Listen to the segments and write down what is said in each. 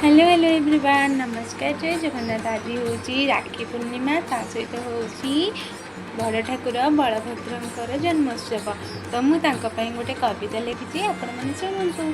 Hello hello everyone, ନମସ୍କାର, ଜୟ ଜଗନ୍ନାଥ। ଆଜି ହେଉଛି ରାକ୍ଷୀ ପୂର୍ଣ୍ଣିମା, ତା ସହିତ ହେଉଛି ବଡ଼ ଠାକୁର ବଳଭଦ୍ରଙ୍କର ଜନ୍ମୋତ୍ସବ। ତ ମୁଁ ତାଙ୍କ ପାଇଁ ଗୋଟେ କବିତା ଲେଖିଛି, ଆପଣମାନେ ଶୁଣନ୍ତୁ।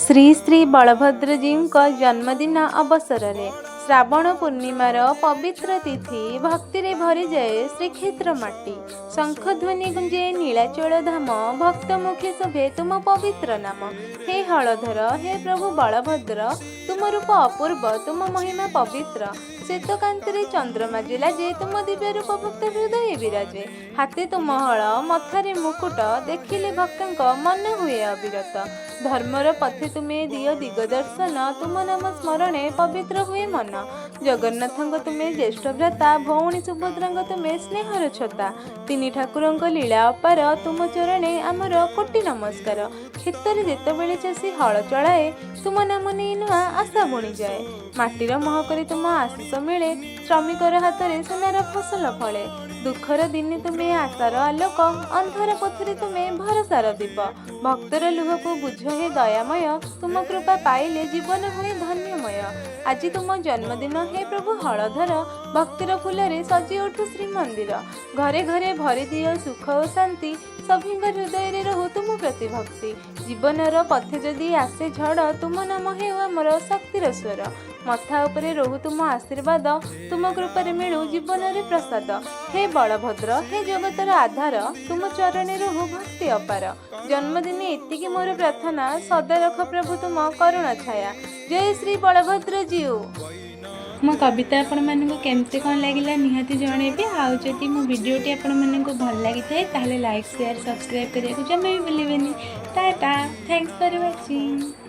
ଶ୍ରୀ ଶ୍ରୀ ବଳଭଦ୍ରଜୀଙ୍କ ଜନ୍ମଦିନ ଅବସରରେ ଶ୍ରାବଣ ପୂର୍ଣ୍ଣିମାର ପବିତ୍ର ତିଥି, ଭକ୍ତିରେ ଭରିଯାଏ ଶ୍ରୀକ୍ଷେତ୍ର ମାଟି। ଶଙ୍ଖଧ୍ୱନି ଗୁଞ୍ଜେ ନୀଳାଚଳ ଧାମ, ଭକ୍ତ ମୁଖେ ଶୋଭେ ତୁମ ପବିତ୍ର ନାମ। ହେ ହଳଧର, ହେ ପ୍ରଭୁ ବଳଭଦ୍ର, ତୁମ ରୂପ ଅପୂର୍ବ, ତୁମ ମହିମା ପବିତ୍ର। ଶ୍ୱେତକାନ୍ତିରେ ଚନ୍ଦ୍ରମା ଯେ ଲାଜେ, ତୁମ ଦିବ୍ୟ ରୂପ ଭକ୍ତ ହୃଦୟ ବିରାଜେ। ହାତେ ତୁମ ହଳ, ମଥାରେ ମୁକୁଟ, ଦେଖିଲେ ଭକ୍ତଙ୍କ ମନ ହୁଏ ଅବିରତ। ଧର୍ମର ପଥେ ତୁମେ ଦିଅ ଦିଗଦର୍ଶନ, ତୁମ ନାମ ସ୍ମରଣେ ପବିତ୍ର ହୁଏ ମନ। ଜଗନ୍ନାଥଙ୍କ ତୁମେ ଜ୍ୟେଷ୍ଠ ଭ୍ରାତା, ଭଉଣୀ ସୁଭଦ୍ରାଙ୍କ ତୁମେ ସ୍ନେହର ଛତା। ତିନି ଠାକୁରଙ୍କ ଲୀଳା ଅପାର, ତୁମ ଚରଣେ ଆମର କୋଟି ନମସ୍କାର। କ୍ଷେତରେ ଯେତେବେଳେ ଚାଷୀ ହଳ ଚଳାଏ, ତୁମ ନାମ ନେଇ ନୂଆ ଆଶା ବୁଣିଯାଏ। ମାଟିର ମହକରେ ତୁମ ଆଶିଷ ମିଳେ, ଶ୍ରମିକର ହାତରେ ସୁନାର ଫସଲ ଫଳେ। ଦୁଃଖର ଦିନେ ତୁମେ ଆଶାର ଆଲୋକ, ଅନ୍ଧାର ପଥରେ ତୁମେ ଭରସାର ଦୀପ। ଭକ୍ତର ଲୁହକୁ ବୁଝ ହେ ଦୟାମୟ, ତୁମ କୃପା ପାଇଲେ ଜୀବନ ହୁଏ ଧନ୍ୟମୟ। ଆଜି ତୁମ ଜନ୍ମଦିନ ହେ ପ୍ରଭୁ ହଳଧର, ଭକ୍ତିର ଫୁଲରେ ସଜି ଉଠୁ ଶ୍ରୀମନ୍ଦିର। ଘରେ ଘରେ ଭରିଦିଅ ସୁଖ ଓ ଶାନ୍ତି, ସଭିଙ୍କ ହୃଦୟରେ ରହୁ ତୁମ ପ୍ରତି ଭକ୍ତି। ଜୀବନର ପଥେ ଯଦି ଆସେ ଝଡ଼, ତୁମ ନାମ ହେଉ ଆମର ଶକ୍ତିର ସ୍ୱର। ମଥା ଉପରେ ରହୁ ତୁମ ଆଶୀର୍ବାଦ, ତୁମ କୃପାରେ ମିଳୁ ଜୀବନରେ ପ୍ରସାଦ। ହେ ବଳଭଦ୍ର, ହେ ଜଗତର ଆଧାର, ତୁମ ଚରଣେ ରହୁ ଭକ୍ତି ଅପାର। ଜନ୍ମଦିନେ ଏତିକି ମୋର ପ୍ରାର୍ଥନା, ସଦା ରଖ ପ୍ରଭୁ ତୁମ କରୁଣା ଛାୟା। ଜୟ ଶ୍ରୀ ବଳଭଦ୍ର ଜୀଉ। ମୋ କବିତା ଆପଣମାନଙ୍କୁ କେମିତି କ'ଣ ଲାଗିଲା, ନିହାତି ଜଣେଇବେ। ଆଉ ଯଦି ମୋ ଭିଡ଼ିଓଟି ଆପଣମାନଙ୍କୁ ଭଲ ଲାଗିଥାଏ, ତାହେଲେ ଲାଇକ୍, ସେୟାର, ସବସ୍କ୍ରାଇବ୍ କରିବାକୁ ଜମା ବି ଭୁଲିବେନି। Tata, thanks for watching.